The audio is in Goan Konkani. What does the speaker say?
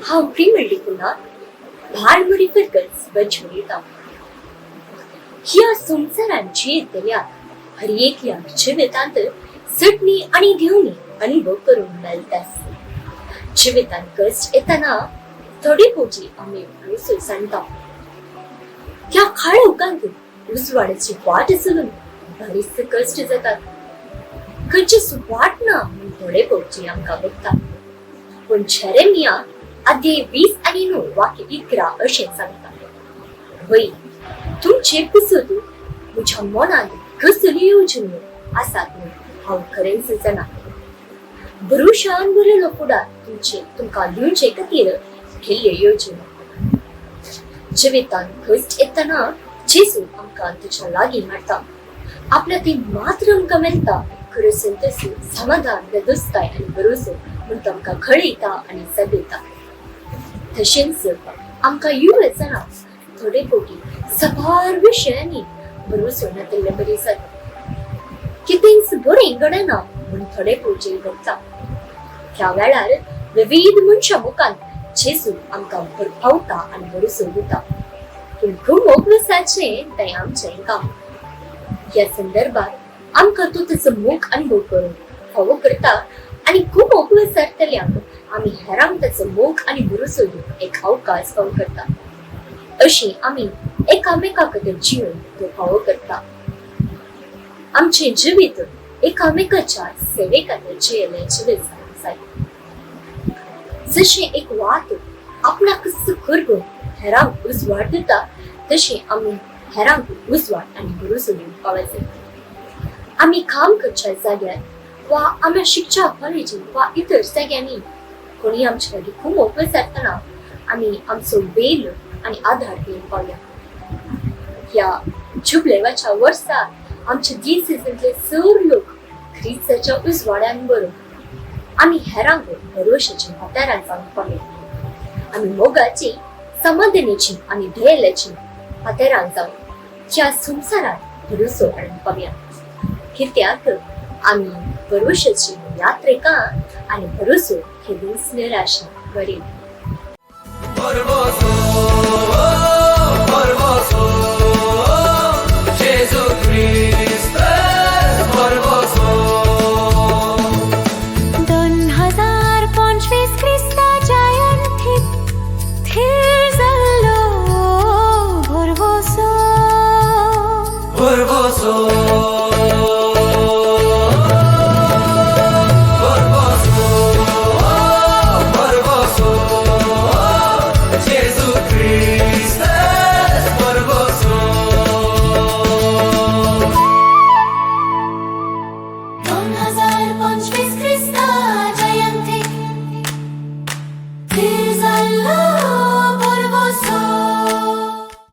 हांव प्रिमेळ डिकुन्हा, भाडमुरी फिरकस बजवयता. ह्या संवसारांत जियेतल्या हर एकल्याक जिवितांत चटणी आनी घेवणी अनुभव करूंक मेळटा. जिवितांत कश्ट येतना थोडे पोटी आमी भरोसो सांडटा. ह्या काळोखांत उजवाडाची वाट चलून बरेच कश्ट जातात. खंयचीच वाट ना म्हूण थोडे पोटी आमकां बघता. पूण जेरेमिया अध्याय 29 वाक्य 11 अशें सांगता, वय तुमचे पुसत म्हज्या मनांत कसल्यो येवजण्यो आसात म्हूण हांव खरेंच जाणा. भरोशान भरिल्लो फुडार तुमचे तुमकां दिवचे खातीर केल्ल्यो येवजण्यो. जिवितांत कश्ट येतना जेजू आमकां तुज्या लागीं हाडटा. आपल्या ती मात्र आमकां मेळटा खरो संतोश, समाधान, धादोसकाय आनी भरोसो म्हूण तो आमकां कळयता आनी जगयता. तशेंच आमकां युवेजना थोडे फावटी साबार विशयांनी भरोसो नातिल्ले बरी जाता. कितेंच बरें घडना म्हूण थोडे फावटी घडटा. ह्या वेळार विविध मनशां मुखार जेजू आमकां भरपावता आनी भरोसो दिता. पूण गुमोक वसाचें तें आमचें काम. ह्या संदर्भात आमकां तो ताचो मोग अनुभव करून फावो करता आनी गुमोक विसरतल्यांक आमी हेरांक ताचो मोग आनी भरोसो दिवंक एक अवकाश फावो करता. अशी आमी एकामेका खातीर जिवन तो फावो करता. आमचें जिवीत एकामेकाच्या सेवे खातीर जियेल्लें जिवीत जावंक जाय. जशें एक वात आपणाकच करगून हेरांक उजवाड दिता, तशें आमी हेरांक उजवाड आनी भरोसो दिवंक पावायचे. आमी काम करच्या जाग्यार वा आमी शिकच्या कॉलेजीन वा इतर जाग्यांनी कोणी आमच्या लागीं खूब विचारतना आमी आमचो वेल आनी आधार दिवंक पावया. ह्या जुबलेवाच्या वर्सा आमच्या दिसेंतले चड लोक क्रिस्ताच्या उजवाड्यान बरोवन आमी हेरांक भरोशाची हातारां जावंक पावया. आमी मोगाची, समाधानाची आनी दयेल्याची हातेरां जावन ह्या संवसारांत भरोसो हाडूंक पावया. कित्याक आमी भरोशाची यात्रेकां आनी भरोसो केदींच निराशा करीत. भरवसो, भरवसो, जेजू क्रिस्त भरवसो. 2025 क्रिस्ता जयंतीक थीर जाल्लो भरवसो. भरवसो, भरवसो, भरवसो, जेजू क्रिस्त भरवसो. 2025 क्रिस्ता जयंतीक थीर जाल्लो.